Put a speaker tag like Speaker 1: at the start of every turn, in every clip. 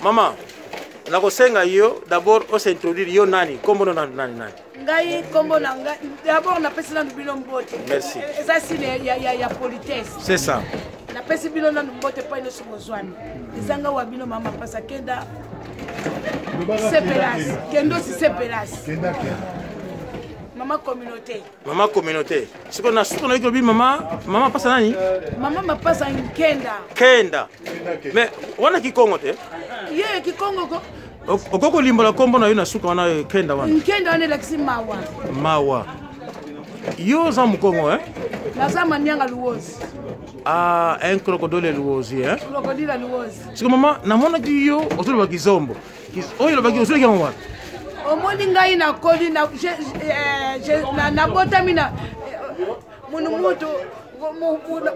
Speaker 1: Mama, nakosenga yo d'abord osintroduire yo nani, nkombo no nani nani nani.
Speaker 2: Ngai nkombo na ngai d'abord napesi nanu bino mbote.
Speaker 1: Merci.
Speaker 2: Eza sine ya, ya, ya politesse.
Speaker 1: C'est ça.
Speaker 2: Napesi bino nanu mbote epai nyonso bozwami. Eza ngai wa bino mama Pasa Kenda Sepelas, Kendosi Sepelas. Mama communauté.
Speaker 1: Mama communauté. Siko na suka nayoki lobi mama mama pasa nani?
Speaker 2: Mama mapasa Nkenda.
Speaker 1: Kenda. Mais wana kikongo te?
Speaker 2: Ye kikongo ko.
Speaker 1: Okoki kolimbola nkombo na yo na suka wana eh, Nkenda wana.
Speaker 2: Nkenda wana elakisi mawa.
Speaker 1: Mawa. Yo oza mokongo eh?
Speaker 2: Naza manianga luozi.
Speaker 1: Ah, un crocodile luozi eh?
Speaker 2: Crocodile luozi.
Speaker 1: Siko mama namonaki yo ozoloba kizombo. Oyo olobaki ozolaki yango wapi?
Speaker 2: Omoni ngai nakoli eh, nabotami na eh, munu mutu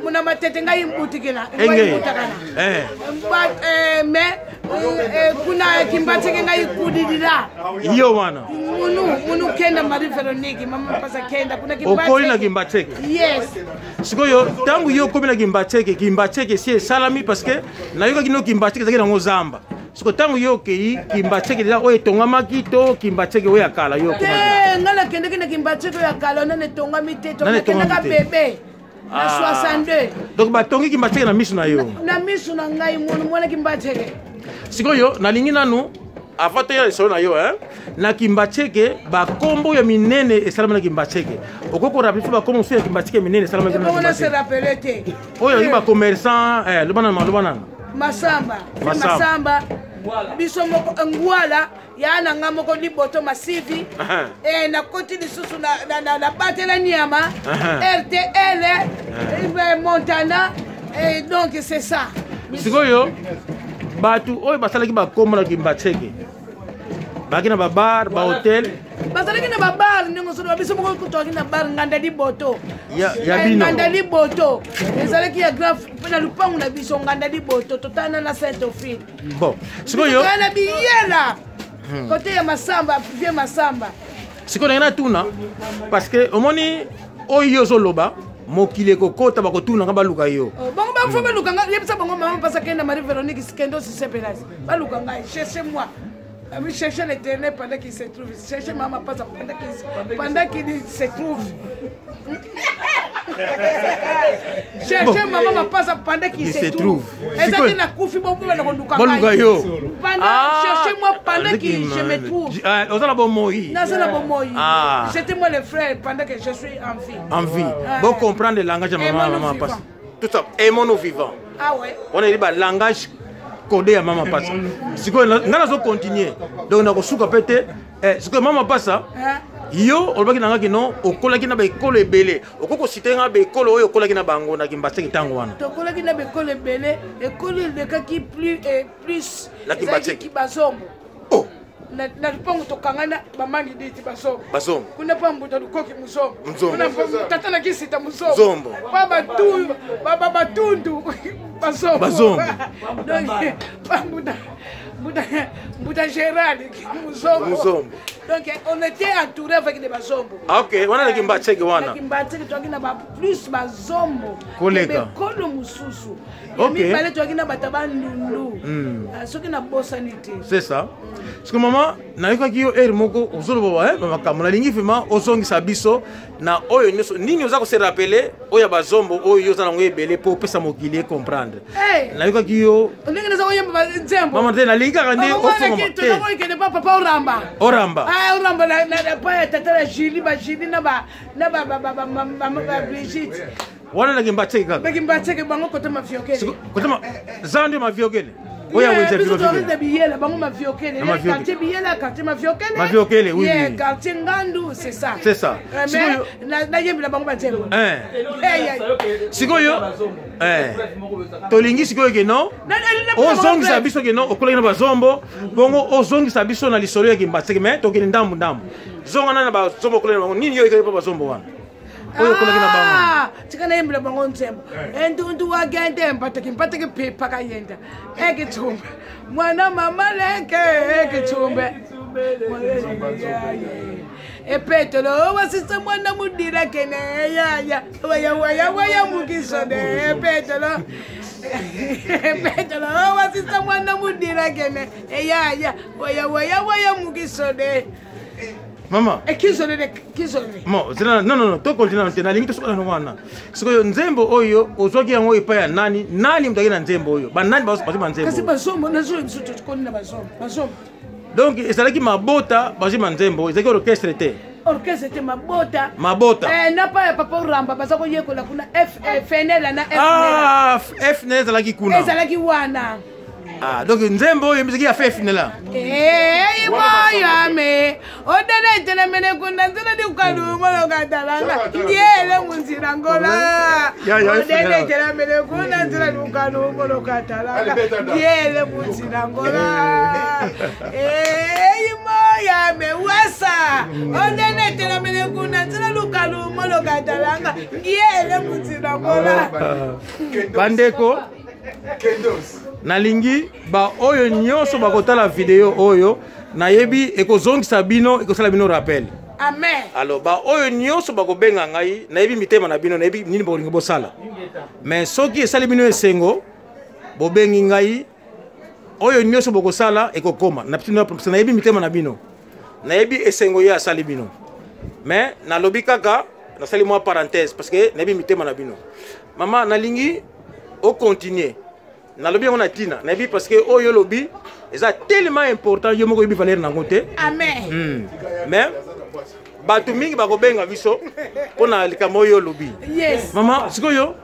Speaker 2: muna matete ngai mbutikila ngai mbutakana eh. eh, mais eh, kuna kimbateke ngai kudidila
Speaker 1: iyo wana
Speaker 2: munu munu kenda marie veronique mama mpasa kenda kuna
Speaker 1: okoli na kimbateke
Speaker 2: yes
Speaker 1: sikoyo ntango yo okomi na kimbateke kimbateke si esalami parce que nayokaki no kimbateke ezalaki nango zamba siko ntango yo okei kimbatseke deja oyo etongamaki to kimbatseke oyo ya kala yo
Speaker 2: te ngai nakendeki na kimbatseke oyo ya kala nani etongami te nakendaka bebe na 62
Speaker 1: ah. Donc batongi kimbatseke na miso na yo?
Speaker 2: Na miso na ngai mwana mwana kimbatseke.
Speaker 1: Sikoyo nalingi nanu avant toya lisolo na yo hein, na kimbatseke bakombo ya minene esalami na kimbatseke, okoki korappeler biso bakombo mosusu ya kimbatseke minene esalamaki na
Speaker 2: kimbatseke
Speaker 1: oyo azalaki bacommerçant eh, loba nanu loba nanu.
Speaker 2: Masamba masamba biso moko eh, ngwala ya na nga moko liboto masivi eh, nakoti lisusu nabatela niama rtl eh, montana donc c'est ça.
Speaker 1: Sikoyo bato oyo basalaki bakombo na kimbatseke bazalaki na babar, bahotel?
Speaker 2: Bazalaki na babar ndenge osoloba, biso moko tozalaki na bar Nganda Liboto.
Speaker 1: Ya bino?
Speaker 2: Nganda Liboto ezalaki ya grand mpe na lupangu na biso Nganda Liboto, totana na Saint Ophile.
Speaker 1: Bon, sikoyo
Speaker 2: na biyela kote ya Masamba, vie Masamba.
Speaker 1: Sikoyo ndenge natuna, parce que omoni oyo yo ozoloba, mokili ekokota, bakotuna nga, baluka yo.
Speaker 2: Oh, bango bafo baluka nga, yebisa bango mama mpasa kenda Marie Véronique Kendo Sisepelasi, baluka ngai, cherchez moi. Ami, cherchez l'Éternel pendant qu'il se trouve. Cherchez maman Pasa pendant qu'il se trouve. Cherchez bon. Maman Pasa pendant qu'il se trouve. Ezaki na kufi bongo na koluka
Speaker 1: ngai. Yo.
Speaker 2: Pendant ah, cherchez-moi pendant que je me trouve.
Speaker 1: Ah, oza na bomoi.
Speaker 2: Naza na bomoi. Ah. Jetez-moi les frères pendant que je suis en vie.
Speaker 1: En vie. Ah. Bon, comprendre le langage de maman maman Pasa. Tout ça, aimons-nous vivants.
Speaker 2: Ah ouais.
Speaker 1: On a dit ba langage codé ya mama Pasa. Sikoyo nga nazo continuer. Donc nakosuka pe te. Eh, sikoyo mama Pasa, yo olobaki na nga kino okolaki na baekolo ebele, okoki kosite nga baekolo oyo okolaki na bango na Kimbaseke ntango wana?
Speaker 2: Tokolaki na baekolo ebele, ekolo elekaki plus, eh, plus
Speaker 1: na Kimbaseke
Speaker 2: bazombo.
Speaker 1: Oh.
Speaker 2: Na lupango tokangana bamangi diti bazombo.
Speaker 1: Bazombo.
Speaker 2: Kuna pa mbuta lukoki muzombo.
Speaker 1: Kuna
Speaker 2: tata na kisita muzombo. Pa batu ba batundu bazombo.
Speaker 1: Bazombo.
Speaker 2: Donc pa mbuta mbuta mbuta Gérard muzombo.
Speaker 1: Muzombo.
Speaker 2: Donc on était entouré avec des bazombo.
Speaker 1: Ah, ok, wana na Kimbaseke wana.
Speaker 2: Na Kimbaseke toki na ba plus bazombo.
Speaker 1: Koleka.
Speaker 2: Ekolo mususu. Ya mibale toyaki na bato ya bandundu. Ah, soki nabosani te.
Speaker 1: C'est ça. Parce que mama, nayokaki yo heure moko ozoloba makambo, nalingi vraiment ozongisa biso na oyo nyonso nini oza kose rappeler oyo ya bazombo oyo yo oza nango ebele mpo opesa mokili ecomprendre. Nayokaki yo
Speaker 2: ndenge naza koyemba nzembo.
Speaker 1: Mama te, nalingi kaka nde ofongama te.
Speaker 2: Tozakokende pa papa Oramba.
Speaker 1: Oramba.
Speaker 2: Ah, Oramba pa ya tata ya Julie, ba Julie na ba na ba ba Brigitte.
Speaker 1: Wana na Kimbatseke kaka?
Speaker 2: Na Kimbatseke, bango kote Maviokele.
Speaker 1: Kote zando Maviokele oyo ya wenze?
Speaker 2: Biso toza Biyela, bango Maviokele, quartier Biyela, quartier Maviokele.
Speaker 1: Maviokele, oui.
Speaker 2: Oui, quartier Ngandu, c'est ça.
Speaker 1: C'est ça.
Speaker 2: Mais nayembela bango banzembo.
Speaker 1: Sikoyo tolingi sikoyo ke non, ozongisa biso ke non, okolaki na bazombo bongo, ozongisa biso na lisolo ya Kimbatseke, mais tokende ndambu ndambu. Zonga na bazombo okolaki na bango, nini yo ekaki mpo bazombo wana oyo okolaki na bango?
Speaker 2: Ah, tika nayembela bango nzembo. Endundu wagende mpataki mpataki pipaka yenda ekithumbe mwana mama leke ekithumbe epetolo wasisa mwana mudila kene yaya waya waya waya mukisone epetolo. Petelo wasisa mwana mudila kene eyaya waya waya waya mukisode.
Speaker 1: Mama.
Speaker 2: Ekisode de kisode.
Speaker 1: Mo, zela non non non, to continue te nalingi tosoka na wana. Sikoyo nzembo oyo ozwaki yango epai ya nani? Nani moto na nzembo oyo? Ba nani bazwi ba nzembo?
Speaker 2: Kasi bazombo nazo biso tokoni na bazombo. Bazombo.
Speaker 1: Donc ezalaki mabota bazwi ba nzembo, ezalaki orchestre te.
Speaker 2: Orchestre te, mabota.
Speaker 1: Mabota.
Speaker 2: Eh, na pa ya papa Ramba baza koyekola kuna F eh, Fenela na F.
Speaker 1: Ah, F ne ezalaki kuna.
Speaker 2: Ezalaki wana.
Speaker 1: Ah, donc nzembo oyo ezalaki ya F nela.
Speaker 2: Eh, iboyame. Odana itelemene kuna nzela di kukalumo katalanga. Ndiele munzira ngola. Odana itelemene kuna nzela di kukalumo katalanga. Ndiele munzira ngola. Eh, imoyame wasa. Odana itelemene kuna nzela lukalumo katalanga. Ndiele munzira ngola.
Speaker 1: Bandeko nalingi baoyo nyonso bakotala video oyo, nayebi ekozongisa bino, ekosala bino rappel.
Speaker 2: Amen.
Speaker 1: Alors baoyo nyonso bakobenga ngai, nayebi mitema na bino, nayebi nini bokolingi bosala. Mais soki esali bino esengo, bobengi ngai, oyo nyonso bokosala ekokoma. Nayebi mitema na bino, nayebi esengo ye asali bino. Mais nalobi kaka, nasali mwa parenthèse parce que nayebi mitema na bino. Mama, nalingi ocontinue. Nalobi yango na ntina, nayebi parce que oyo olobi eza tellement important, yo moko oyebi valeur nango te.
Speaker 2: Amen.
Speaker 1: Mais bato mingi bakobenga biso mpona likambo oyo olobi.
Speaker 2: Yes.
Speaker 1: Mama, sikoyo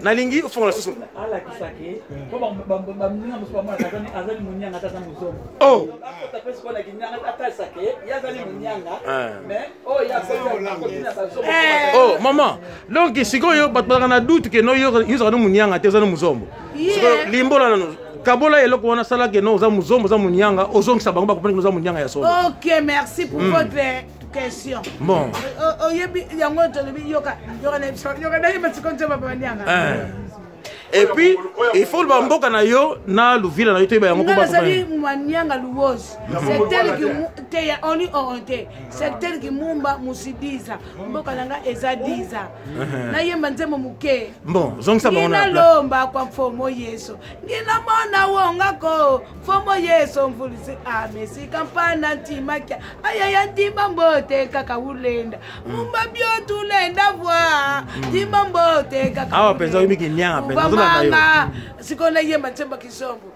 Speaker 1: nalingi ofongola susu.
Speaker 3: Alakisaki po baninga mosusu bamonaka azali monianga ata aza mozombo.
Speaker 1: Oh.
Speaker 3: Akota mpe sikoyo na kinyanga, atalisake ye azali monianga, mais oyo akoti na bazombo.
Speaker 1: Oh mama, donc sikoyo bato bazalaka na doute ke no yo ozalaka no monianga te, oza no mozombo. Sikoyo limbola nano, kabola eloko wana, sala ke no oza mozombo, oza monianga, ozongisa bango bakomprendre ke oza monianga ya solo.
Speaker 2: Ok, merci pour votre question.
Speaker 1: Bon.
Speaker 2: Oyebi yango tolobi yoka yoka na biso yoka na yeba sikoyo nzembo banyanga.
Speaker 1: Et puis il faut bamboka na yo na luvila na yo toyeba yango.
Speaker 2: Nga nazali mwanyanga luwozi, secteur te ya oni oo te, secteur Kimumba musidiza, mboka na nga eza diza. Nayemba nzembo moke.
Speaker 1: Bon, zongisa bango na
Speaker 2: Nginalomba kwa mfomo Yesu, nginamona wongako mfomo Yesu mvulisi amesika mpana ntimakia ayaya ntima mbote kaka ulenda mumba biotulenda vwa ntima mbote kaka.
Speaker 1: Awa mpenza oyebi kinyanga mpenza, ozolanda yo.
Speaker 2: Manga sikoyo nayemba nzembo kizombo.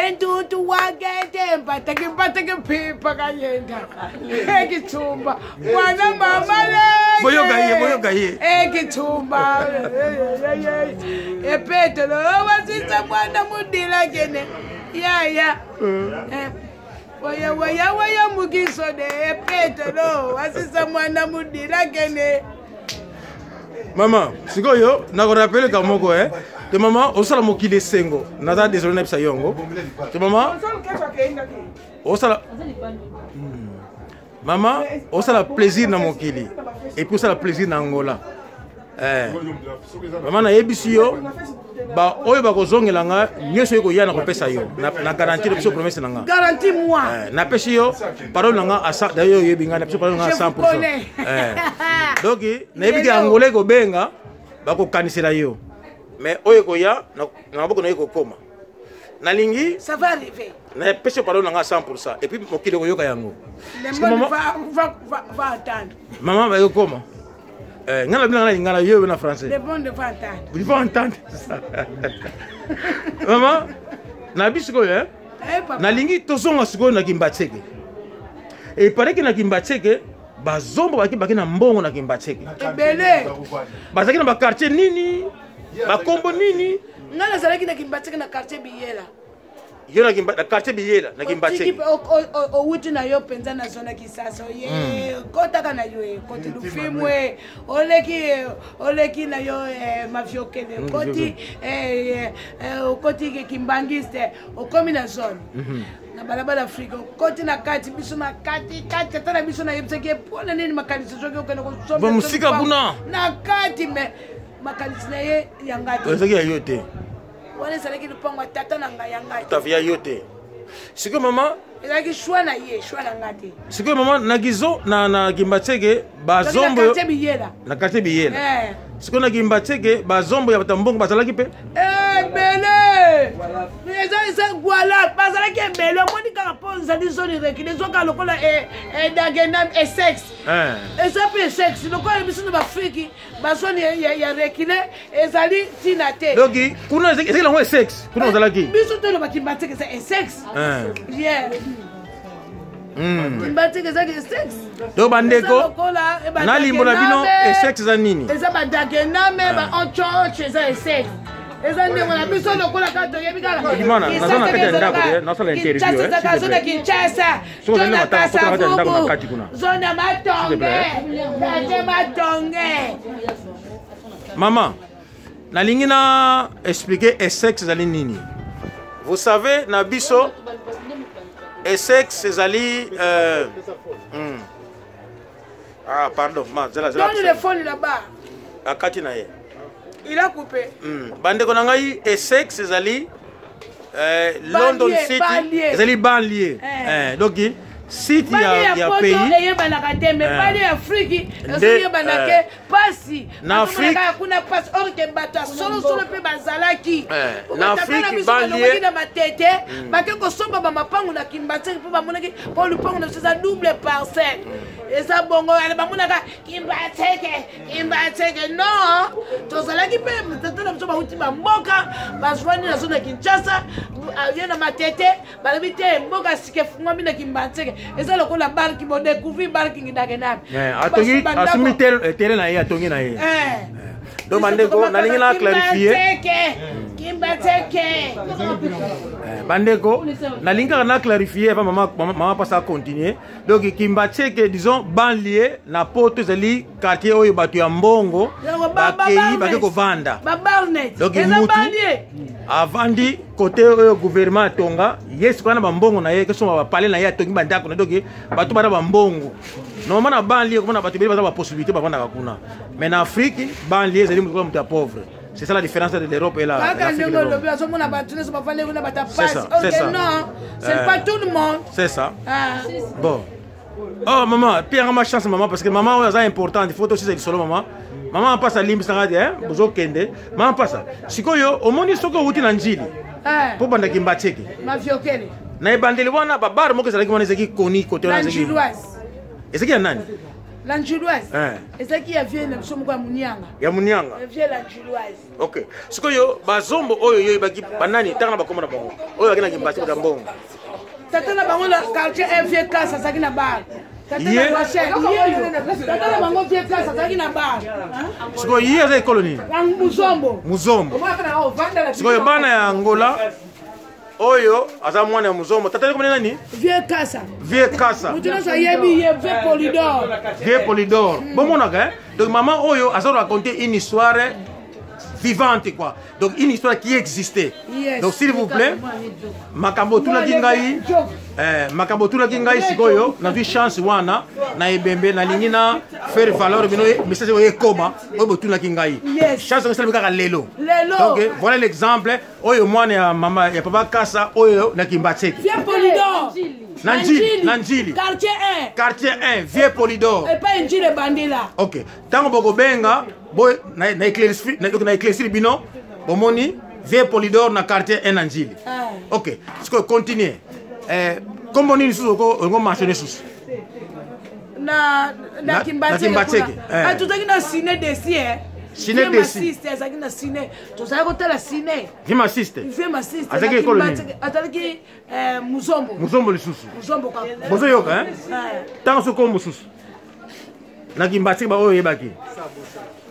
Speaker 2: Entuntu wakete mpateke mpateke mpipa kayenda ekithumba mwana mama leke.
Speaker 1: Boyoka ye, boyoka ye.
Speaker 2: Ekithumba epetelo wasisa mwana mudila kene yaya. Eh, waya waya waya mukisode epetelo wasisa mwana mudila kene.
Speaker 1: Mama, sikoyo nakorapele ka moko eh. Te mama, osala mokili esengo, naza désolé nayebisa yo yango te mama, osala mama, osala plaisir na mokili et puis osala plaisir na Angola. Eh. Mama, nayebisi yo, baoyo bakozongela nga nyonso ekoya na kopesa yo na garantie na biso, promesse na nga.
Speaker 2: Garantie moi.
Speaker 1: Eh, napesi yo parole na nga à 100. D'ailleurs oyebi nga, napesi parole na nga à
Speaker 2: Je
Speaker 1: 100.
Speaker 2: vous connais.
Speaker 1: Eh. Donc nayebi ke Angola ekobenga, bakokanisela yo, mais oyo ekoya na maboko na yo ekokoma. Nalingi
Speaker 2: Ça va arriver.
Speaker 1: Napesi yo parole na nga à 100 et puis mokili ekoyoka yango.
Speaker 2: Le
Speaker 1: Parce que
Speaker 2: monde va entendre.
Speaker 1: Mama, bayokoma. Eh, nga na bino nga na lingala, yo na français.
Speaker 2: Le monde va entendre.
Speaker 1: Il faut entendre ça. Mama, na biso sikoyo eh?
Speaker 2: Eh, papa.
Speaker 1: Nalingi tozonga sikoyo na Kimbatseke. Epareki na Kimbatseke, bazombo baki baki na mbongo na Kimbatseke.
Speaker 2: Ebele.
Speaker 1: Bazalaki na baquartier nini, bakombo nini?
Speaker 2: Nga nazalaki na Kimbatseke na quartier Biyela.
Speaker 1: Yo na quartier Biyela na
Speaker 2: Otiki
Speaker 1: Kimbatseke.
Speaker 2: Owuti na yo mpenza na zona Kisasa, ye kotaka na yo e koti lufimwe, oleki oleki na yo maviokele, okoti okoti kimbangiste, okomi na zone na balabala Afrika, okoti na kati, biso na kati kati ata na biso nayebisaki ye mpona nini makanisi soki okende kosomba
Speaker 1: Ba mosika kuna.
Speaker 2: Na kati, mais makanisi na ye yanga te.
Speaker 1: Ezalaki ya yo te.
Speaker 2: Wana ezalaki lupango ya tata na ngai, ya ngai te.
Speaker 1: Tafi ya yo te. Sikoyo mama,
Speaker 2: Ezalaki choix na ye, choix na ngai te.
Speaker 1: Sikoyo mama, na gizo na Kimbatseke bazombo
Speaker 2: quartier Biyela.
Speaker 1: Na quartier Biyela.
Speaker 2: Eh.
Speaker 1: Sikoyo na Kimbatseke bazombo ya bato ya mbongo bazalaki mpe?
Speaker 2: Ebele. Eza Gwala, bazalaki ebele. Omoni kaka mpo ezali zone recule, ezoka lokola Dagenham, Essex. Eza mpe Essex lokola biso na baafriki, bazone ya recule ezali ntina te.
Speaker 1: Donc kuna ezalaki yango Essex, kuna ozalaki?
Speaker 2: Biso toloba Kimbanseke eza Essex, yeah. Kimbanseke ezaki Essex.
Speaker 1: Donc bandeko, nalimbola bino Essex eza nini.
Speaker 2: Eza baDagenham, baOnchoch, eza Essex. Eza ndenge na biso lokola kaka toyebi kaka ezaka zone Kinshasa, zone ya Kasavubu, zone ya Matonge, quartier Matonge.
Speaker 1: Mama, nalingi na expliquer Essex ezali nini. Vous savez, na biso Essex ezali Ah, pardon, ma zela zela.
Speaker 2: Donne le phone là-bas.
Speaker 1: Akati na ye.
Speaker 2: Il a coupé.
Speaker 1: Bandeko na ngai, Essex ezali London City, ezali banlieue. Donc city ya pays
Speaker 2: eyebanaka te, mais banlieue ya Afrique ezoyebanake pasi.
Speaker 1: Na Afrique
Speaker 2: kuna pasi, or ke bato ya solosolo mpe bazalaki
Speaker 1: na Afrique banlieue.
Speaker 2: Na Matete bake kosomba bamapangu na Kimbanseke mpo bamonaki mpo lupangu na biso eza double parcelle. Eza bongo ale bamonaka Kimbanseke, Kimbanseke. Non, tozalaki mpe tata na biso bauti bamboka, bazwani nazo na Kinshasa, ye na Matete, balobi te mboka sika efungwami na Kimbanseke. Eza lokola barki bodécouvrir barking Dagenham.
Speaker 1: Atongi, asumi terrain na ye, atongi na ye. Donc bandeko, nalingi na clarifie.
Speaker 2: Kimbanseke.
Speaker 1: Bandeko, nalingi kaka na clarifie avant mama pasa acontinue. Donc Kimbanseke, disons banlieue na poto, ezali quartier oyo bato ya mbongo bakei, bake kovanda. Donc mutu avandi côté oyo gouvernement atonga, ye sikoyo na bambongo na ye kesomba bapale na ye, atongi bandako na. Donc bato bana bambongo, normalement na banlieue komona bato ebele baza bapossibilité, bavandaka kuna. Mais na Afrique, banlieue ezali moto moto ya pauvre. C'est ça la différence de l'Europe et la
Speaker 2: Kaka ndenge olobi, azomona bato nyonso bavandi kuna, bato pasi. Ok, non, c'est pas tout le monde.
Speaker 1: C'est ça. Bon, oh maman, pia ma chance maman, parce que maman oyo aza importante, il faut tosisa lisolo. Maman, mama mpasa, alimbisanga te, bozokende. Mama mpasa, sikoyo omoni soki owuti na Njili mpo bandaki Mbatseke na ebandeli wana, babar moko ezalaki wana, ezalaki koni kote wana, ezalaki ya nani?
Speaker 2: La Njiloise ezalaki ya vieux na biso moko ya Munianga.
Speaker 1: Ya Munianga.
Speaker 2: Vieux La Njiloise.
Speaker 1: Ok, sikoyo bazombo oyo yo oyebaki banani? Ntanga na bakoma na bango oyo bakenaki Mbati kota mbongo.
Speaker 2: Tata na bango na quartier, un vieux classe azalaki na bar. Tata na bango vieux classe azalaki na bar.
Speaker 1: Sikoyo ye aza ekolo nini?
Speaker 2: Muzombo.
Speaker 1: Muzombo. Sikoyo bana ya Angola, oyo aza mwana ya Muzombo, tata komene nani?
Speaker 2: Vieux Kasa.
Speaker 1: Vieux Kasa.
Speaker 2: Moto nyonso ayebi ye, vieux Polidor.
Speaker 1: Vieux Polidor, bomonaka. Donc maman oyo aza raconter une histoire vivante quoi, donc une histoire qui existait. Donc s'il vous plaît, makambo otunaki ngai, makambo otunaki ngai, sikoyo nazwi chance wana na ebembe, nalingi na faire valeur bino message oyo ekoma, oyo botunaki ngai. Chance yango esalemi kaka lelo. Donc voilà l'exemple oyo mwana ya mama ya papa Kasa oyo na Kimbanseke.
Speaker 2: Vieux Polidor.
Speaker 1: Na Njili, na Njili.
Speaker 2: Quartier 1.
Speaker 1: Quartier 1, vieux Polidor.
Speaker 2: Epai Njili ebandela.
Speaker 1: Ok, ntango bokobenga bo na éclaircir bino, bomoni vieux Polidor na quartier 1 na Njili. Ok, sikoyo continue. Kombo nini susu olingo mentionne susu?
Speaker 2: Na Kimbanseke tozalaki na Ciné Desi.
Speaker 1: Ciné Desi.
Speaker 2: Azalaki na ciné, tozalaki kotala ciné.
Speaker 1: Vieux Masiste.
Speaker 2: Vieux Masiste.
Speaker 1: Azalaki ekolo nini?
Speaker 2: Azalaki Muzombo.
Speaker 1: Muzombo lisusu.
Speaker 2: Muzombo kaka.
Speaker 1: Bozoyoka ntango soki mosusu na Kimbanseke, baoyo oyebaki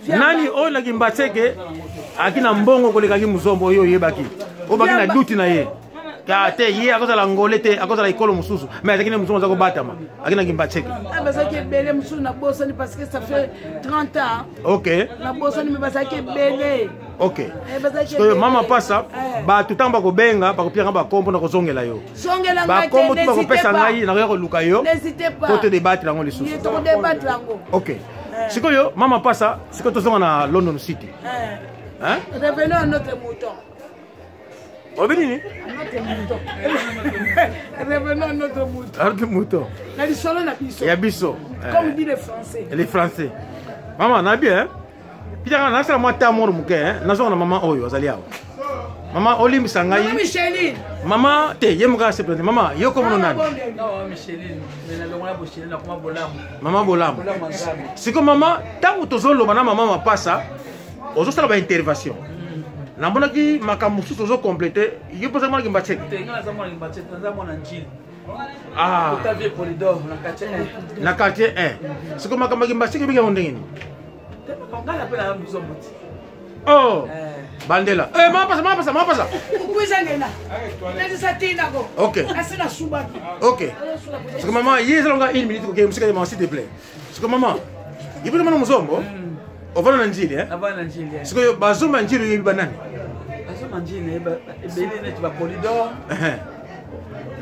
Speaker 1: nani oyo na Kimbanseke aki na mbongo kolekaki Muzombo, oyo oyebaki, oyo baki na duti na ye te, ye akozala ngole te, akozala ekolo mosusu, mais azalaki na Muzombo, aza kobatama, aki na Kimbanseke.
Speaker 2: Bazalaki ebele, mosusu nabosani parce que ça fait 30 ans. Nabosani, mais bazalaki ebele.
Speaker 1: Ok, sikoyo mama pasa, bato ntango bakobenga, bakopianga bakombo, na kozongela yo bakombo tu bakopesa ngai, nakoya koluka yo po te débattre yango lisusu. Ok, sikoyo mama pasa, sikoyo tozonga na London City.
Speaker 2: Revenons à notre mouton.
Speaker 1: Olobi nini?
Speaker 2: Revenons à notre mouton.
Speaker 1: Notre mouton.
Speaker 2: Na lisolo na biso.
Speaker 1: Ya biso.
Speaker 2: Comme dit les Français.
Speaker 1: Les Français. Mama, na bien pitaka, nasala mwa ta moro moke, nazonga na mama oyo azali awa. Mama olimbisa ngai.
Speaker 2: Mama Micheline.
Speaker 1: Mama te ye moko ase présente. Mama yo komona nani?
Speaker 3: Non, Micheline, mais na longola Micheline na koma bolamu.
Speaker 1: Mama bolamu. Siko mama tango tozoloba na mama mapasa ozosala ba intervention. Namonaki makambo mosusu ozo complete yo mpoza mwana Kimbatseke.
Speaker 3: Te nga naza mwana Kimbatseke, naza mwana Njili.
Speaker 1: Ah.
Speaker 3: Kota vieux Polydor na quartier 1.
Speaker 1: Na quartier 1. Siko makambo ya Kimbatseke ebiki yango ndenge nini?
Speaker 3: Te makambo nga na pe na muzombo ti.
Speaker 1: Oh. Bandela. Eh, mama pasa, mama pasa, mama pasa.
Speaker 2: Kuiza ngena. Nezi satina ko.
Speaker 1: OK.
Speaker 2: Asina suba.
Speaker 1: OK. Parce que maman, il est là une minute, OK, monsieur s'il te plaît. Parce que maman, il peut demander muzombo. Ovana na Njili, hein?
Speaker 3: Avana na Njili.
Speaker 1: Parce que bazomba Njili yebi banani.
Speaker 3: Bazomba Njili ebele neti ba Polydor.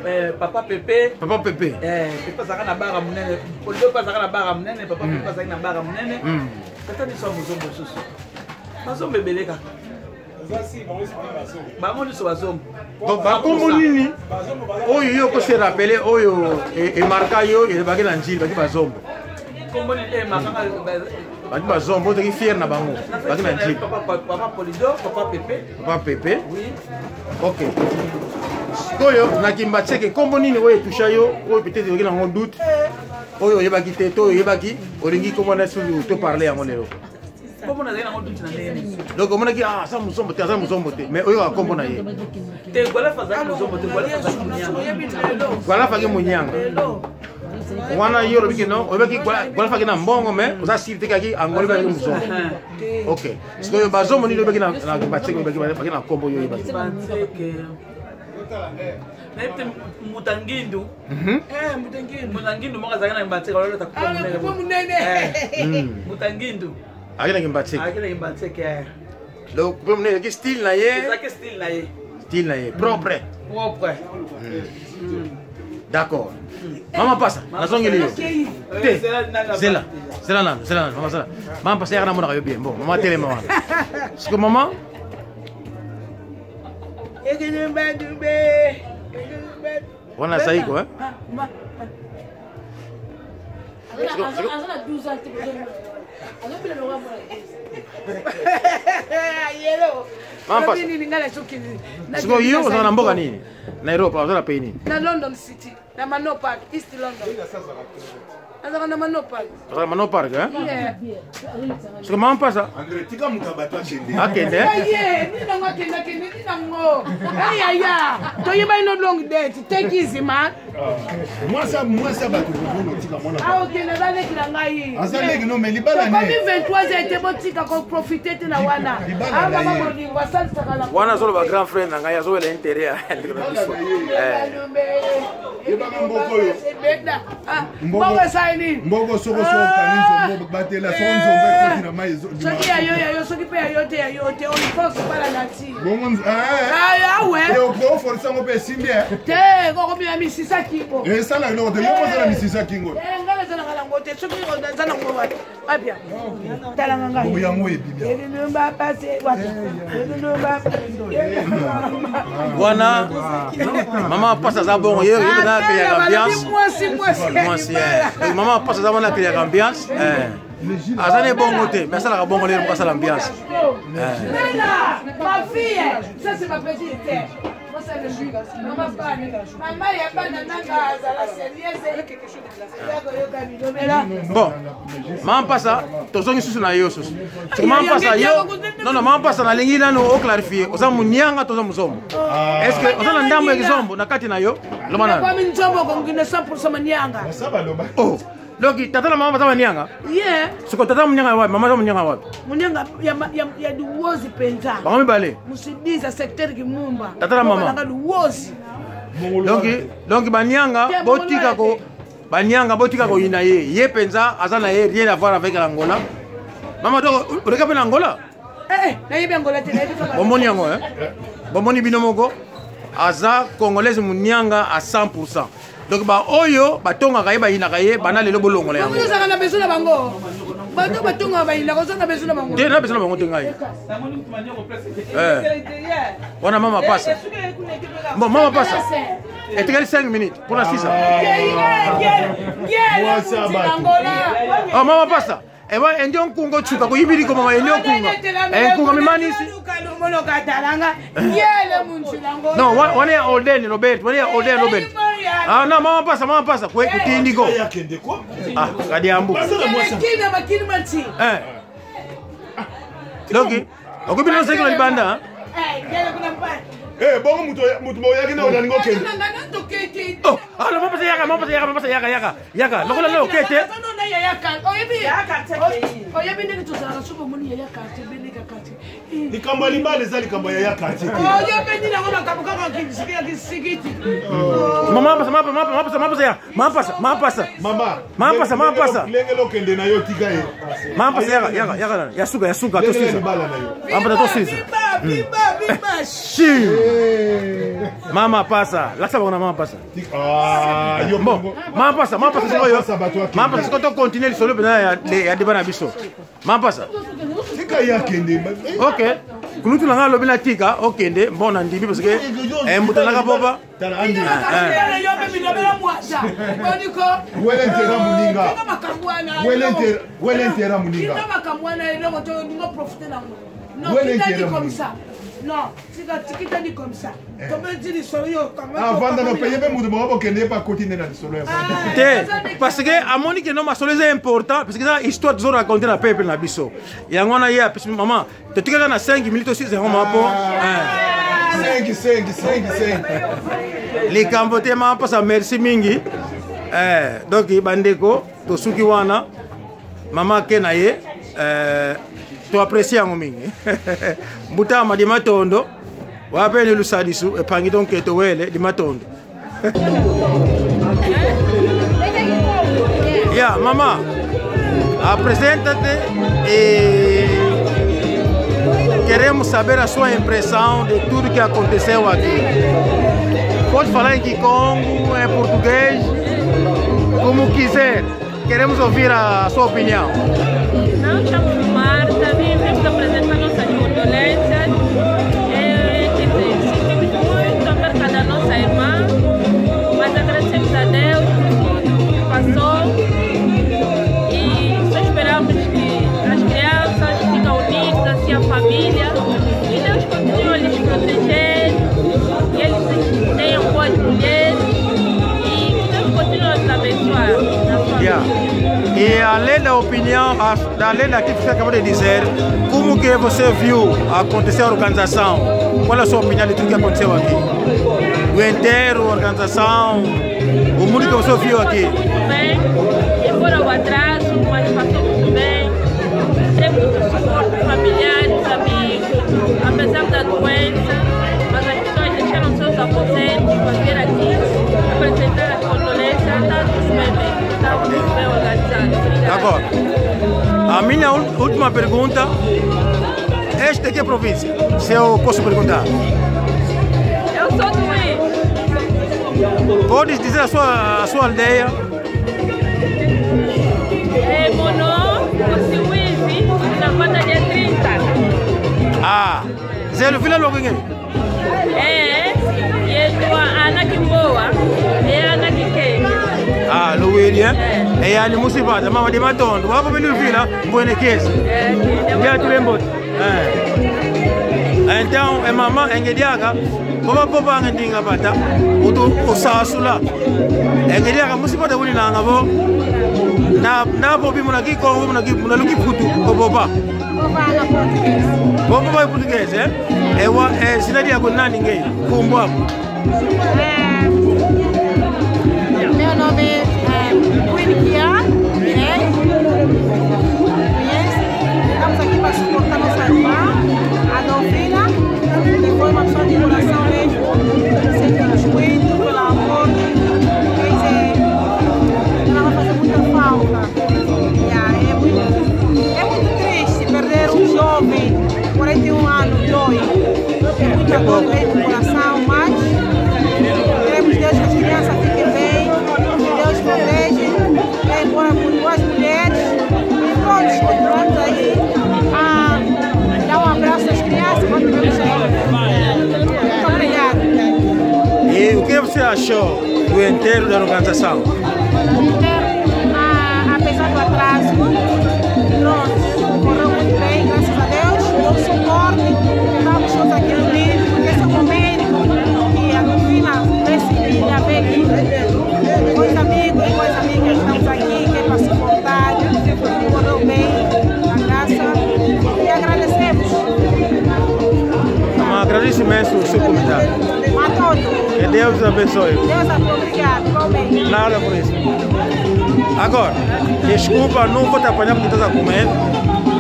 Speaker 3: Eh, papa pepe
Speaker 1: papa pepe
Speaker 3: eh, pepe azalaka na bara monene Polydor mpe azalaka na bara monene papa pepe azalaki na bara monene tata biso ya mozombo lisusu bazombo ebele kaka bango nyonso bazombo.
Speaker 1: Donc bakombo nini oyo yo okose rapele oyo emarka yo elobaki na Njili baki bazombo?
Speaker 3: Kombo nini emarkaka?
Speaker 1: Baki bazombo, ozalaki fier na bango baki na Njili.
Speaker 3: Papa Polydor, papa Pepe.
Speaker 1: Papa Pepe.
Speaker 3: Oui.
Speaker 1: Ok, sikoyo na Kimbatseke kombo nini oyo etusha yo, oyo peut-être oyoki nango doute, oyo oyebaki te to oyebaki olingi kombo na susu to parle yango lelo?
Speaker 3: Kombo nazali nango doute na ndenge nini?
Speaker 1: Donc omonaki ah, aza mozombo te, aza mozombo te, mais oyokaka kombo na ye.
Speaker 3: Te, Gwalafa azalaki mozombo te, Gwalafa azalaki monyanga.
Speaker 1: Gwalafa aki monyanga wana yo olobi ke non, oyebaki Gwalafa aki na mbongo, mais oza sili te kaki angoli baki mozombo. Ok, sikoyo bazombo nini oyebaki na Batseke baki na kombo yo oyebaki?
Speaker 3: Batseke nayebi te, Mutangindu. Mutangindu moko azalaki na Mbatseke, alolata
Speaker 2: kupe monene.
Speaker 3: Mutangindu.
Speaker 1: Akendaki Mbatseke.
Speaker 3: Akendaki Mbatseke.
Speaker 1: Donc coupe monene ezalaki style na ye.
Speaker 3: Ezalaki style na ye.
Speaker 1: Style na ye propre.
Speaker 3: Propre.
Speaker 1: D'accord. Mama pasa, nazongeli yo te. Zela, zela nanu, zela nanu, mama, zela. Mama pasa yaka namonaka yo bien. Bon, mama telema wana. Siko mama wana zaiko, eh?
Speaker 4: Aza na 12 ans te, azobila longa mwana.
Speaker 2: Yelo.
Speaker 1: Mama pasa.
Speaker 2: Nini ngai nazoki?
Speaker 1: Siko yo ozala na mboka nini? Na Europe oza na pays nini?
Speaker 2: Na London City, na Manor Park, East London. Azalaka na Manor Park.
Speaker 1: Ozala Manor Park, hein?
Speaker 2: Yeah.
Speaker 1: Siko mama pasa.
Speaker 5: Andre, tika moto ya bato akende.
Speaker 1: Akende.
Speaker 2: Ye nini nango akendakende nini nango eyaya toyebani no long date, take easy man.
Speaker 5: Mwasi mwasi ya bato kobona otika mwana.
Speaker 2: Aokende, aza leki na ngai.
Speaker 5: Aza leki no, mais libala ne.
Speaker 2: Tokomi 23 ete botika koprofite te na wana.
Speaker 5: Libala na
Speaker 2: amama
Speaker 5: ye.
Speaker 2: bolingo asalisaka na
Speaker 1: Wana azoloba grand frère na ngai azowela intérêt ya ndeko na biso.
Speaker 5: Yebaka mboko oyo.
Speaker 2: Mboko esali nini?
Speaker 5: Mboko soko soko okani nzombo, batela soko nzombo ekoti na mai.
Speaker 2: Soki ya yo ya yo, soki mpe ya yo te ya yo te. On force pas la nature.
Speaker 5: Bongo
Speaker 2: awe.
Speaker 5: Oforce yango mpe esimbi.
Speaker 2: Te, kokomina misisa kingo.
Speaker 5: Esala eloko te, yo mozala misisa kingo.
Speaker 2: Ngai nazalaka nango te, soki naza nango wapi wapia talanga ngai.
Speaker 5: Yango ebibi.
Speaker 2: Elulumba pase wapi elulumba.
Speaker 1: Wana mama pasa aza bongo ye na akeyaka ambiance.
Speaker 2: Mwasi mwasi.
Speaker 1: Mwasi. Donc mama pasa aza wana akeyaka ambiance, aza ne bongo te, mais asalaka bongo lelo moko asala ambiance.
Speaker 2: Bella, ma fille, ça c'est ma petite terre. Moi, ça, je suis. Maman, mama ya bana nanga azala sérieuse.
Speaker 1: Bon, mama pasa, tozongi susu na yo susu. Soki mama pasa yo, non non, mama pasa, nalingi nano oclarifie: oza monianga to oza mozombo? Est ce que oza na ndambo ya kizombo na kati na yo? Loba nano.
Speaker 2: Nakwami nzombo kongine 100% manianga.
Speaker 1: Oh, donc tata na mama baza banianga?
Speaker 2: Ye.
Speaker 1: Siko tata monianga wapi, mama aza monianga wapi?
Speaker 2: Munianga ya Luozi mpenza.
Speaker 1: Bango mibale.
Speaker 2: Musidiza, secteur Kimumba.
Speaker 1: Tata na mama.
Speaker 2: Nanga Luozi.
Speaker 1: Donc banianga botika ko banianga, botika koyina ye. Ye mpenza aza na ye rien à voir avec l'Angola. Mama, donc oleka mpe na Angola?
Speaker 2: Nayebi Angola te, nayebi kaka.
Speaker 1: Bomoni yango, eh? Bomoni bino moko, aza congolaise monianga à 100. Donc baoyo batongaka ye, bayinaka ye, bana lelo bolongola yango.
Speaker 2: Bango ozalaka na besoin na bango, bato batongaka bayinaka, oza na besoin na bango?
Speaker 1: Te, na besoin na bango te ngai. Wana mama pasa. Bon, mama pasa, etikali 5 minutes mpona 6. Oh, mama pasa. Ewa endio nkunga ochuka kuyibili ko mama endio nkunga. Eh nkunga mimanisi. No, wana ya Olden Robert, wana ya Olden Robert. Ah no, mama pasa, mama pasa kwe kutindiko. Ah, kadiambu. Eh. Donc, okubina seki na libanda.
Speaker 5: Eh, bongo mutu mutu boyaki na onalingi okende.
Speaker 1: Oh, ah, mama pasa yaka, mama pasa yaka, mama pasa yaka, yaka. Yaka, lokola leo okete.
Speaker 2: Oyebi ndenge tozalaka soki omoni yaya quartier beleka quartier.
Speaker 5: Likambo ya libala eza likambo ya ya quartier te.
Speaker 2: Oyebi nini yango makambo kaka ya kisikiti.
Speaker 1: Mama pasa, mama mama pasa, mama pasa ya. Mama pasa, mama pasa.
Speaker 5: Mama.
Speaker 1: Mama pasa, mama pasa.
Speaker 5: Lengela okende na yo tika ye.
Speaker 1: Mama pasa yaka, yaka, yaka. Ya suka, ya suka to
Speaker 5: Lengela
Speaker 1: sisa.
Speaker 5: libala na yo.
Speaker 1: Mama pasa to sisa.
Speaker 2: Biba, biba.
Speaker 1: Shi. Mama pasa. Lakisa bango na mama pasa.
Speaker 5: Ah, yo
Speaker 1: Bon, mama pasa, mama pasa sikoyo.
Speaker 5: Pasa bato akende.
Speaker 1: Mama pasa sikoyo to continuer lisolo mpenza ya débat na biso. Mama pasa.
Speaker 5: Tika ye akende.
Speaker 1: Ok. Kulutu na nga alobi na tika okende bon na ndimi parce que mbuta naka boba.
Speaker 5: Tala andi. Wele ntera muninga. Wele ntera muninga.
Speaker 2: Makambo wana eloko to olingo profite nango. Non,
Speaker 5: Wele
Speaker 2: kitani
Speaker 5: ntera
Speaker 2: comme
Speaker 5: muninga.
Speaker 2: ça. Non, tika tikitani comme ça. Tobeti lisolo yo kanga.
Speaker 5: Ah, vanda no paye be mutu moko bokende ye pa koti nde na lisolo ya vanda.
Speaker 1: Te parce que amoni ke no masolo eza important parce que eza histoire tozo raconte na peuple na biso. Yango wana ye apesi mama totikaka na 5 minutes tosilisa yango mama po.
Speaker 5: 5 5 5 5.
Speaker 1: Likambo te mama mpasa merci mingi. Donc bandeko tosuki wana mama ake na ye to apprécie yango mingi. Mbutama di matondo wapeni lusalisu epangi donc towele di matondo. Ya mama, apresenta-te e queremos saber a sua impressão de tudo que aconteceu aqui. Pode falar em Kikongo, em português, como quiser. Queremos ouvir a sua opinião.
Speaker 6: Não, chamo-me Marta, vimos apresentar nossas condolências. Quer dizer, sentimos muito a perda da nossa irmã, mas agradecemos a Deus por tudo que passou e só esperamos que as crianças fiquem unidas, assim a família, e Deus continue a lhes proteger, e eles tenham boas mulheres e que Deus continue a os abençoar na sua
Speaker 1: Yeah.
Speaker 6: vida.
Speaker 1: E além da opinião, além daquilo que você acabou de dizer, como que você viu acontecer a organização? Qual é a sua opinião de tudo que aconteceu aqui? O enterro, a organização, o mundo que você viu aqui.
Speaker 6: Passou muito bem, embora o atraso, mas passou muito bem. Tem muito suporte familiar, amigos, apesar da doença, mas as pessoas deixaram seus aposentos para vir aqui apresentar as condolências. Está tudo bem mesmo, está muito bem organizado. Obrigada.
Speaker 1: Agora, a minha última pergunta, esta aqui é a província, se eu posso perguntar.
Speaker 6: Eu sou do Rio.
Speaker 1: Podes dizer a sua aldeia?
Speaker 6: É Monó, Siwizi, na conta dia 30.
Speaker 1: Ah, Zé Luvila logo ninguém.
Speaker 6: É, e é tua Ana Kimboa, é Ana Kikenge.
Speaker 1: Ah, Luwili, eh? É ali Musibata, mama de Matondo. Wapo beni Luvila, Buenekezi.
Speaker 6: É,
Speaker 1: Já tulembo. É. Então, é mama engediaka, boba boba ngendinga bata, utu usasula. Engediaka Musibata wuli nanga bo. Na na bobi muna ki Kongo muna ki muna luki putu oboba. Boba em português, é? É wa é cidade ya nani ngei, kumbo hapo.
Speaker 7: Meu nome é Queen Kia, Mirei. Conhece? Estamos aqui para suportar nossa irmã, a Dolfina, que foi uma pessoa de coração mesmo. Sentimos muito pelo amor. Quer dizer, ela vai fazer muita falta. Yeah, é muito triste perder um jovem, 41 anos, dói. É muita dor mesmo no coração, mas queremos Deus que as crianças fiquem bem, que Deus protege, tem boas mulheres. E pronto, continuamos aí a dar um abraço às crianças quando vemos aí. Muito obrigada.
Speaker 1: E o que você achou do enterro da organização?
Speaker 7: O enterro, apesar do atraso, com a equipe, com os amigos e com as amigas. Estamos aqui, que é para suportar, tudo correu bem, na graça, e agradecemos.
Speaker 1: Um agradeço imenso o seu comentário.
Speaker 7: A todos.
Speaker 1: Que Deus abençoe.
Speaker 7: Deus abençoe. Obrigado, igualmente.
Speaker 1: Nada por isso. Agora, desculpa, não vou te apanhar porque estás a comer.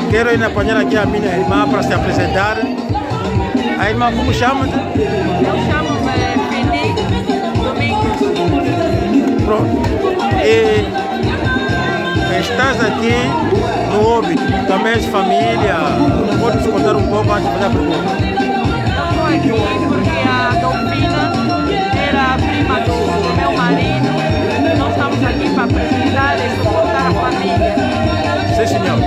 Speaker 1: Quero ir apanhar aqui a minha irmã para se apresentar. A irmã, como chama-te?
Speaker 6: Eu chamo-me Fini Domingos.
Speaker 1: Pronto. E estás aqui no Óbito, também és família. Podes contar um pouco antes de fazer a pergunta?
Speaker 6: Eu estou aqui porque a Dolfina era a prima do meu marido. Nós estamos aqui para apresentar e suportar a família.
Speaker 1: Sim, senhor.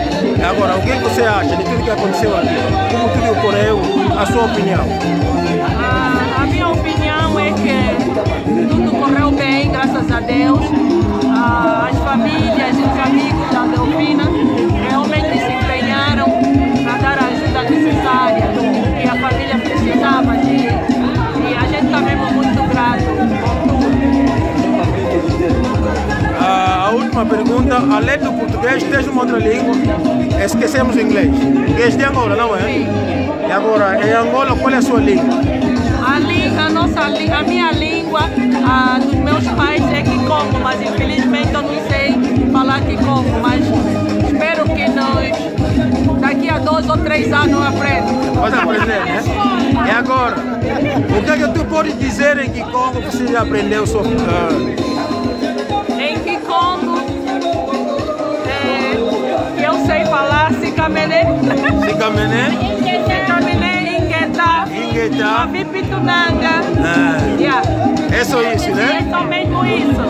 Speaker 1: Agora, o que você acha de tudo que aconteceu aqui? Como tudo ocorreu? A sua opinião?
Speaker 6: A minha opinião é que tudo correu bem, graças a Deus. As famílias e os amigos da Delfina realmente se empenharam para dar a ajuda necessária que a família precisava de. E a gente está mesmo muito grato por tudo.
Speaker 1: A última pergunta, além do português, tens uma outra língua? Esquecemos o inglês. Inglês de Angola, não é?
Speaker 6: Sim.
Speaker 1: E agora, em Angola, qual é a sua língua?
Speaker 6: A minha língua, a dos meus pais é Kikongo, mas infelizmente eu não sei falar Kikongo, mas espero que nós, daqui a 2 ou 3 anos eu aprenda.
Speaker 1: Vais aprender, né? E agora, o que é que tu podes dizer em Kikongo que você já aprendeu sobre...
Speaker 6: Em Kikongo, eu sei falar Sikamene.
Speaker 1: Sikamene?
Speaker 6: Sikamene, Ingueta.
Speaker 1: Ingueta.
Speaker 6: Mavipitunanga. Yeah.
Speaker 1: É só isso, né?
Speaker 6: É só mesmo isso.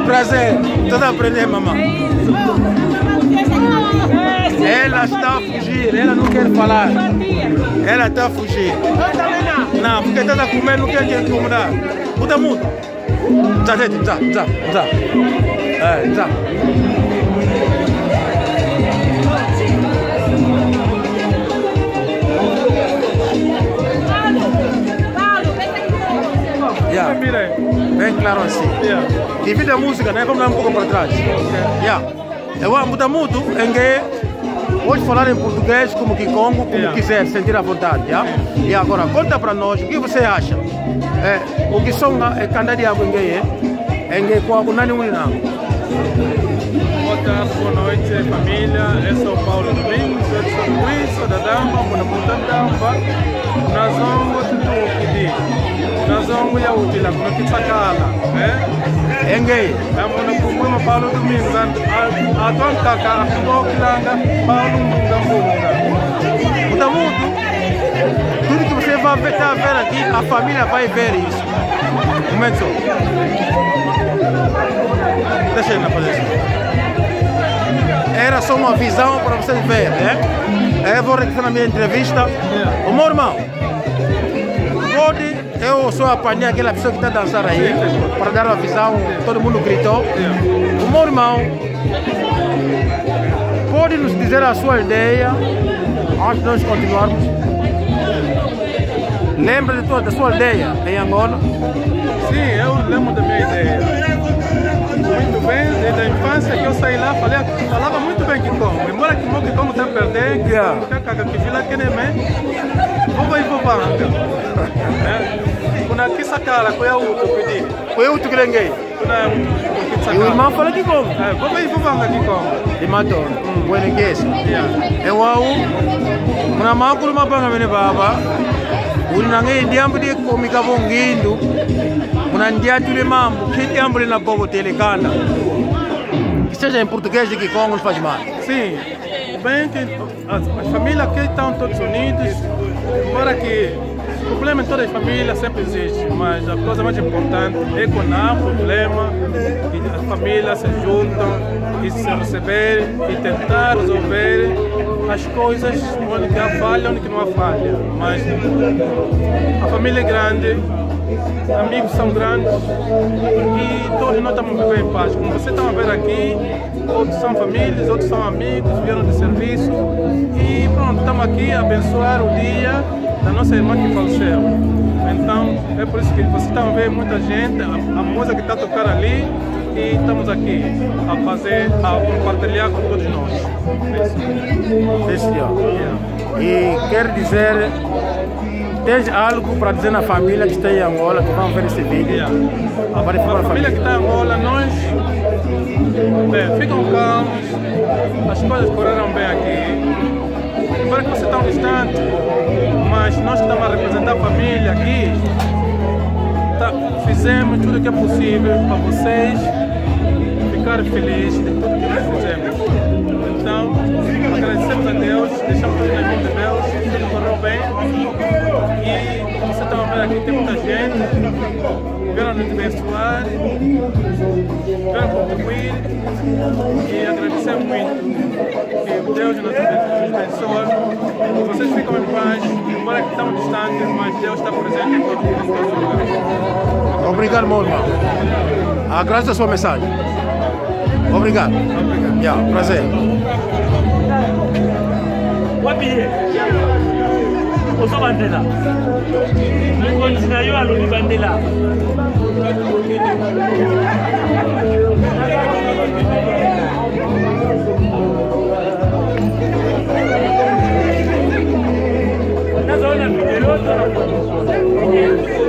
Speaker 1: Prazer. Estou a aprender, mamãe.
Speaker 6: É isso.
Speaker 1: Ela está a fugir, ela não quer falar. Ela está a fugir. Não, porque está a comer, não quer te incomodar. Muda muito. Tá, tá, tá, tá, tá. É, tá. Yeah. Bem claro assim.
Speaker 8: Yeah.
Speaker 1: Devido à música, né? Vamos dar um pouco para trás.
Speaker 8: Okay.
Speaker 1: Yeah. Eu muda muito em que pode falar em português, como Kikongo, como
Speaker 8: Yeah.
Speaker 1: quiser, sentir à vontade. Yeah? E agora, conta para nós o que você acha. O que são é candadi água em que com a nani unina.
Speaker 8: Boa tarde, boa noite, família. Eu sou Paulo Domingos, eu sou Luiz, sou da Damba, Munaputandamba, Nazongo Tutuukidi, Nazongo Yautila, Kunakitsakala, né?
Speaker 1: Engei.
Speaker 8: Amunapumwema Paulo Domingos, Atuankaka, Akubokilanga, Paulo Munga Munga.
Speaker 1: Muda muito. Tudo que você vai ver, tá vendo aqui, a família vai ver isso. Um momento só. Deixa ele fazer isso. Era só uma visão para vocês verem, né? Eu vou regressar na minha entrevista. O meu irmão, pode eu só apanhar aquela pessoa que está dançando aí, para dar uma visão, todo mundo gritou. O meu irmão, pode nos dizer a sua ideia, antes de nós continuarmos? Lembra da sua aldeia em Angola?
Speaker 8: Sim, eu lembro da minha ideia. Muito bem, desde a infância que eu saí lá, falava muito bem Kikongo. Embora que meu Kikongo tenha perdido, Kikongo, Keneme, vou ir vou. Kuna kisakala kwa utu pidi.
Speaker 1: Kwa utu kilenge.
Speaker 8: Kuna utu
Speaker 1: E o irmão fala Kikongo.
Speaker 8: Vou ir vou Kikongo.
Speaker 1: Imato, bwenekesa. Ewawu, kuna makulu mapanga mene baba. Uli nange ndiambu di komika bongindu. Kuna ndiatule mambo, que diambu na bobo telekanda. Que seja em português de Kikongo não faz mal.
Speaker 8: Sim, bem que as famílias aqui estão todos unidos, embora que problema em todas as famílias sempre existe, mas a coisa mais importante é quando há problema, e as famílias se juntam e se receber e tentar resolver as coisas onde há falha, onde não há falha. Mas a família é grande, amigos são grandes e todos nós estamos vivendo em paz. Como você está a ver aqui, outros são famílias, outros são amigos, vieram de serviço e pronto, estamos aqui a abençoar o dia da nossa irmã que faleceu. Então é por isso que vocês estão a ver muita gente, a música que está a tocar ali e estamos aqui a fazer, a compartilhar com todos nós. É isso.
Speaker 1: Sim, senhor. E quer dizer, tens algo para dizer na família que está em Angola, que vão ver esse vídeo?
Speaker 8: Yeah.
Speaker 1: Para
Speaker 8: A família que está em Angola, nós bem, ficam calmos, as coisas correram bem aqui. Embora que você está distante, mas nós que estamos a representar a família aqui, tá, fizemos tudo o que é possível para vocês ficarem felizes de tudo que nós fizemos. Então, agradecemos a Deus, deixamos tudo nas mãos de Deus, tudo correu bem. E como você está a ver aqui, tem muita gente, vieram nos abençoar, vieram contribuir e agradecer muito. Que Deus nos abençoe, vocês ficam em paz, embora que estamos distantes, mas Deus está presente em todos os lugares.
Speaker 1: Obrigado, meu irmão. Agradeço a sua mensagem. Obrigado. Obrigado. Yeah, prazer.
Speaker 9: Wapi ye ozo bandela mokonzi na yo alobi bandela. Nazaona video to na foto video.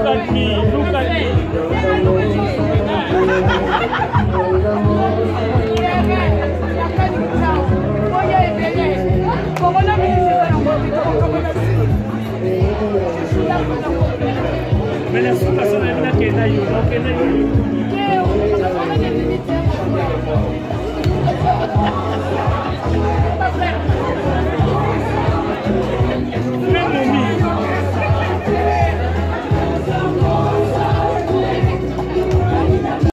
Speaker 9: Look at me, look at me. Mais la suka so nayebi nakenda yo, nakenda yo.